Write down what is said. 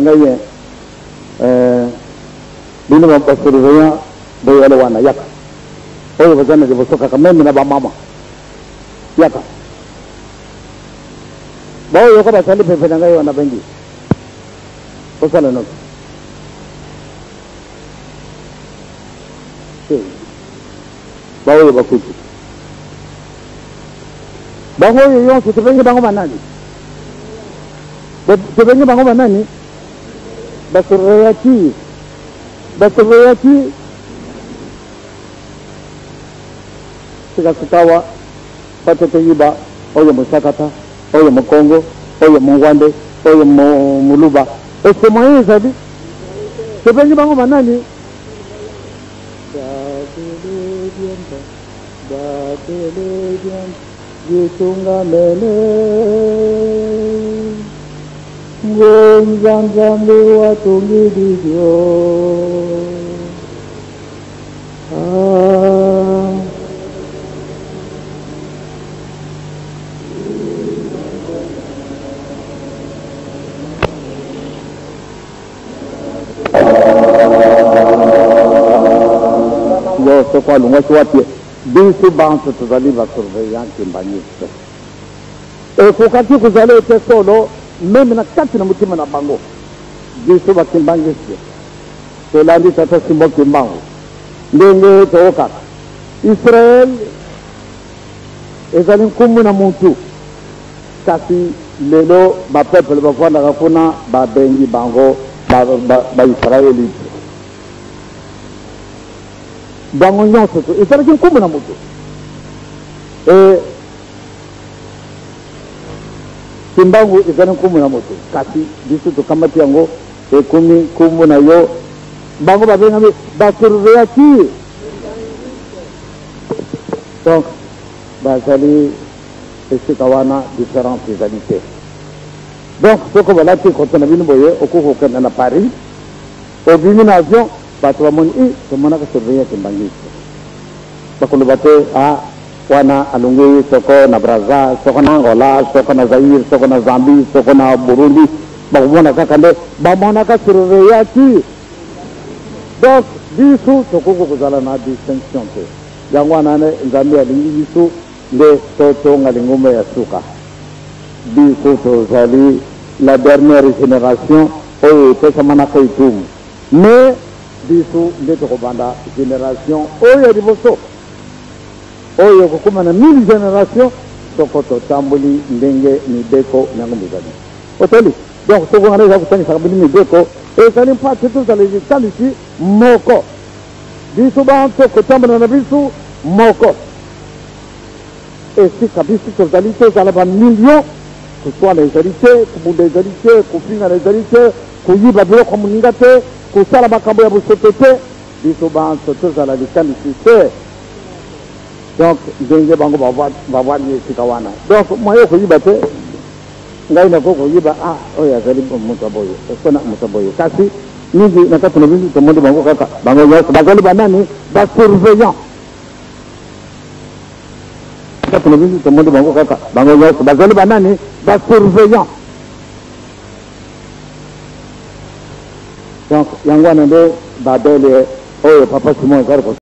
Ngai ye eh, bino ba surveillant boyale wana yaka oyo baza na liboso kaka meme na bamama yaka baoyo yoka basali pepe na ngai wana bengi osala noki te baoyo bakuti bango oyo yonso tobengi bango banani Tobengi bango banani? Basurveyaki, basurveyaki. Sika-sikawa bato toyiba oyo mosakata, oyo mokongo, oyo mongwande, oyo moluba. Est-ce moyen ezali? Tobengi bango banani? Ditungamene ngonza Nzambe watongi didio ah. Yo soko alongwaki wapi? Biso banso tozali ba surveillants kimbanguistes. Ekokaki kozala ete solo meme na kati na motema na bango, biso ba kimbanguistes tolandi tata Simon Kimbangu ndenge tookaka Israël ezali nkumu na mutu, kasi lelo ba peuples bavandaka kuna babengi bango ba Israelites. Bango nyonso to ezalaki nkombo na moto e Kimbangu ezali nkombo na moto, kasi biso tokamati yango ekomi nkombo na yo. Bango babengami basurveyaki, donc bazali esika wana, difference ezali te. Donc soko balati koto na bino boye, okoki kokende na Paris, obimi na avion, Bato bamoni i tomonaka surveillant kimbanguiste bakoloba te ah wana alongwe soko na Brazza soko na Angola soko na Zaïre soko na Zambie soko na Burundi bakomona kaka nde bamonaka surveillant ki donc biso tokoki kozala na distinction te yango wana nde Nzambe alingi biso nde totonga lingomba ya suka biso tozali la dernière generation oyo epesamanaka etumu. Mais biso nde tokobanda generation oyo ya liboso oyo ekokoma na 1000 generation soko totamboli ndenge mibeko myango mizali. Otali? Donc soko ngana eza kotangisaka bino mibeko ezali mpo ate tozala likanisi moko biso banso kotambola na biso moko esika biso tozali tozala ba million koswana ezali te kobunda ezali te kofingana ezali te Koyiba biloko ya moninga te, kosala makambo ya bosoto te, biso banso tozala likanisi te. Donc ndenge bango bavandi esika wana, donc moyen koyiba te. Ngai nakoki koyiba, ah oyo azali moto ya boye, okona moto ya boye, kasi mingi na kati na biso tomoni bango kaka bango nyonso bazali banani? Ba surveillant. Kati na biso tomoni bango kaka bango nyonso bazali banani? Ba surveillant. Donc yango wana nde babele oyo papa Simon ezali.